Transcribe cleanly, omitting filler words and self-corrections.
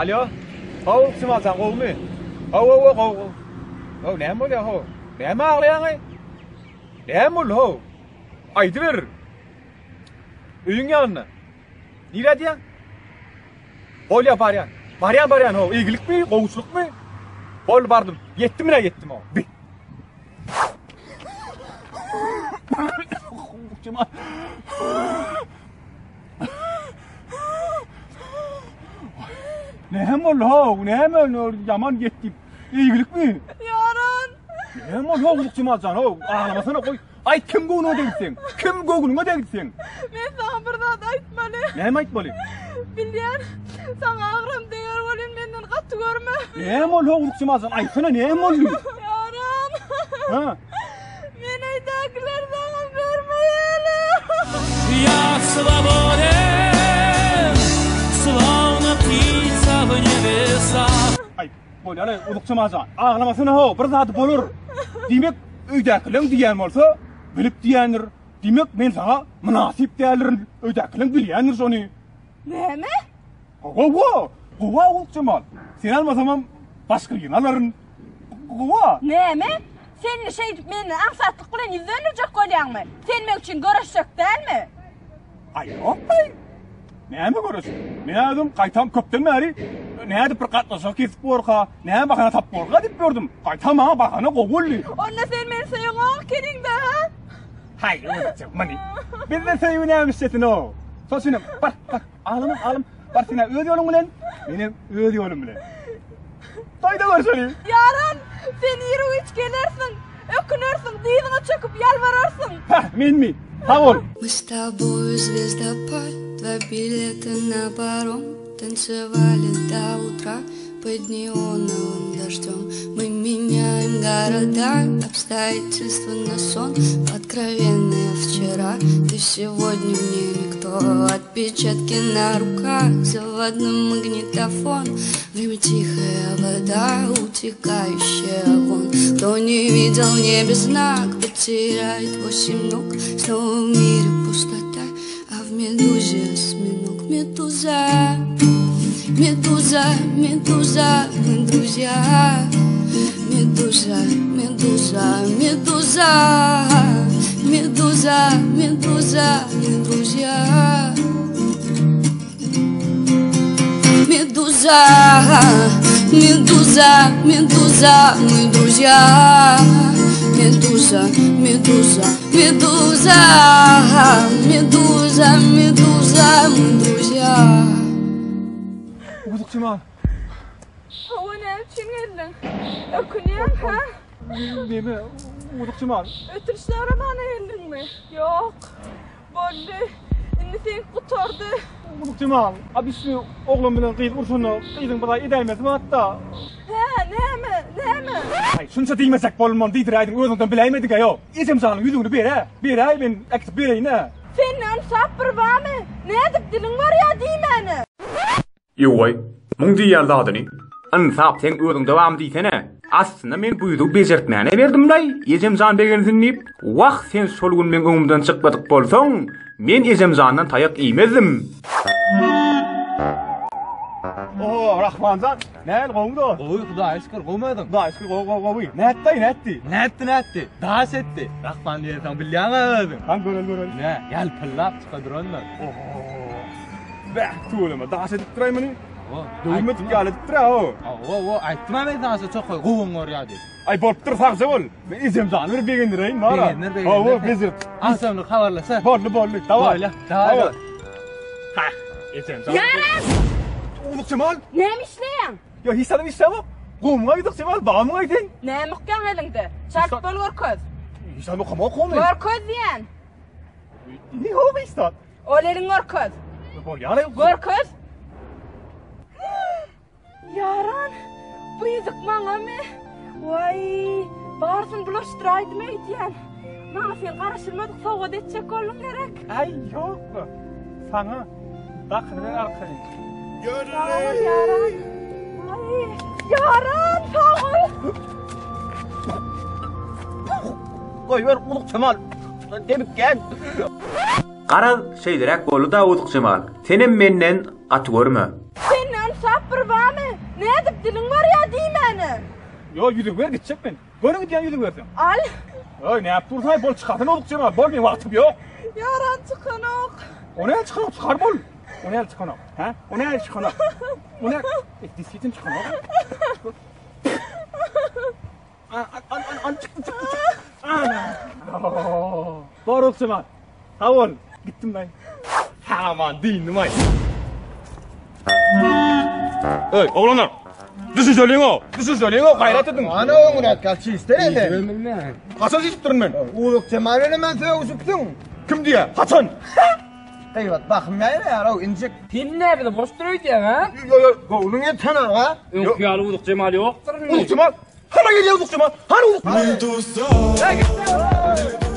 Alýo. How, Simaljan gowumy? How, how, gowy, gowy. How, näme bolýar, how? Näme aglaýaň-aý? Näme boldy, how? Aýdyber. Öýüň ýanynda. Nirä diýýäň? Bolýa, barýan. Barýan, barýan, how. Eýgilikmi, gowuçylykmy? Boldy, bardym. Ýetdim, ine ýetdim, how. Bi. Näme boldy how? Näme ýaman getdi? Eýgilikmi? Ýaran. Näme boldy how Uzuk Jemaljan how? Aglamasana goý. Aýt kim göwnüňe degdi seň? Kim göwnüňe degdi seň? Men saňa bir zat aýtmaly. Näme aýtmaly? Bilýän, saňa agram deger welin menden gaty görme. Näme boldy how Uzuk Jemaljan? Aýtsana näme boldy? Ýaran. Ha? Men öýdäkiler saňa bermeýärler. Я свободен, словно птица в небесах. Aý, bolýar-aý, Uzuk Jemaljan. Aglamasana how, bir zady bolar. Diýmek, öýdäkileň diýýän bolsa, bilip diýýändir. Diýmek, men saňa mynasyp däldirin. Öýdäkileň bilýändir şony. Näme? Gowa, gowa Uzuk Jemal. Seni almasamam, başga birini alaryn. Gowa. Näme? Sen indi şeýdip menden aňsatlyk bilen ýüz dönderjek bolýaňmy? Sen meň üçin göreşjek dälmi? Aý, ýok-aý. Näme göreş? Men özüm gaýtam köpden bäri nädip bir gatnaşyk kesip borka, näme bahana tapyp borka diýip ýördüm. Gaýtam maňa bahana gowy boldy. Onda sen meni söýeňok ekeniň-dä, hä? Haý, öwretjek muny. Bizde söýgi nämişçesini-ow. Şol üçinem bar, bar. Aglama, aglama. Bar sen öz ýoluň bilen, menem öz ýolum bilen. Toýda görşeli. Ýaran, sen iru-giç gelersiň, ökünersiň, dyzyňa çöküp ýalbararsyň. Hah, menmi? Sag bol. Мы с тобою звездопад, два билета на паром Танцевали до утра под неоновым дождем Мы меняем города, обстоятельства на сон Откровенные вчера, ты сегодня мне никто Отпечатки на руках, заводной магнитофон Время тихая вода, утекающая вон Кто не видел в небе знак, потеряет восемь ног Снова в мире пустота, а в медузе осьминог Медуза, медуза, медуза, мы друзья Медуза, медуза, медуза, медуза, медуза, мы друзья Медуза, медуза, медуза, мы друзья. Медуза, медуза, медуза, медуза, медуза, мы друзья. Uzuk Jemal. Hawa, näme üçin geldiň? Ökünýäň, hä? Neme, Uzuk Jemal. Ötünç soramana geldiňmi? Ýok. Boldy. Indi seňki gutardy. Uzuk Jemal, a biz şu oglan bilen gyz urşanda gyzyň bir zat edäýmesi bar-da. Hä, näme, näme? Aý, şunça diýmesek bolman diýdiräýdiň, özüňden biläýmediň-ä, ýok. Ejem janyň ýüzügini ber-ä, beräý, men äkidip bereýin-ä. Sende ynsap bir barmy? Nädip diliň barýar diýmäne? Ýowaý, muň diýýän zadyny Ynsap seň özüňde barmy diýsene. Aslynda men bu ýüzügi bejertmäne berdim-laý, ejem jan begensin diýip. Wah, sen şol gün meň öňümden çykmadyk bolsaň, men ejem jandan taýak iýmezdim. Oho, Rahmanjan, näl gowymy dost? Gowy, Hudaýa şükür, gowmy özüň? Hudaýa şükür, gowy, gowy, gowy. Nätdi-aý, nätdi? Nätdi, nätdi? Daş etdi. Rahman diýensoň bilýäň-ä özüň. Hany göreli, göreli. Nä, ýalpyldap çyka durandyr. Oho. Bäh, tüweleme, daş edip duraý muny. Döwülmedik ýaly edip dur-a, o. Hawa, hawa, aýtdym-a men saňa şo çokaý gowyň görýär diýip. Aý, bolupdyr, sagja bol. Men ejem jany bir begendireýin, bar-a. Begendir, begendir. Hawa, bezir. Agşamlyk habarlaşar. Boldy, boldy, daway. Bolýa, daway. Hah, ejem jan. Ýaran! Uzuk Jemal. Näme işleýäň? Ýa, hiç zadam işlämok. Gowumy Uzuk Jemal, barmyň aý sen? Näme okýaň eliňde? Çalt bol görkez. Hiç zadam okamok, gowy. Görkez diýýän. Ýok, hiç zat. Ol eliňi görkez. Bolýar. Görkez. Ýaran, bu ýüzük maňamy? Waý, barsyn bulaşdyraýdym öýdýän. Maňa sen garaşylmadyk sowgat etjek bolduň gerek. Aý, ýok. Saňa dakynyber arkaýyn. Sag bol, Ýaran. Aý, Ýaran, sag bol. Goýber, Ulug Jemal. Demikgän. Garaz, şeýleräk boldy-da Uzukjemal, senem menden gaty görme. Sende ynsap bir barmy? Nädip diliň barýa diýmäne? Ýo, ýüzügi ber gitjek men. Göni gidýän ýüzügi berseň. Al. Öý, näp dursaň, bol çykarsana Uzuk Jemal, bol meň wagtym ýok. Ýaran çykanok. O näl çykanok, çykar bol. O näl çykanok, hä? O näl çykanok? O näl? E, disýetin çykanok. An, an, an, an, çykdy, çykdy, çykdy. Ana. Bor Uzuk Jemal. Sag bol. Gitdim ben. Aman dynnym aý. Öý, oglanlar. Düşünjeliň o. Düşünjeliň o, gaýrat ediň. Ana öňräk gel çişde sen. Haçan çişip durun men? Uzuk Jemal bilen men sögüşipsiň. Kim diýýär? Haçan? Gyýbat bahym ýaýraýar ow injik. Sen näme bizi boş dur öýdýäň ha? Ýo ýo, Göwnüň ýeten aga. Öňki ýaly Uzuk Jemal ýokdur indi. Uzuk Jemal. Hana gelýär Uzuk Jemal. Hany Uzuk? Meduza. Hey, git.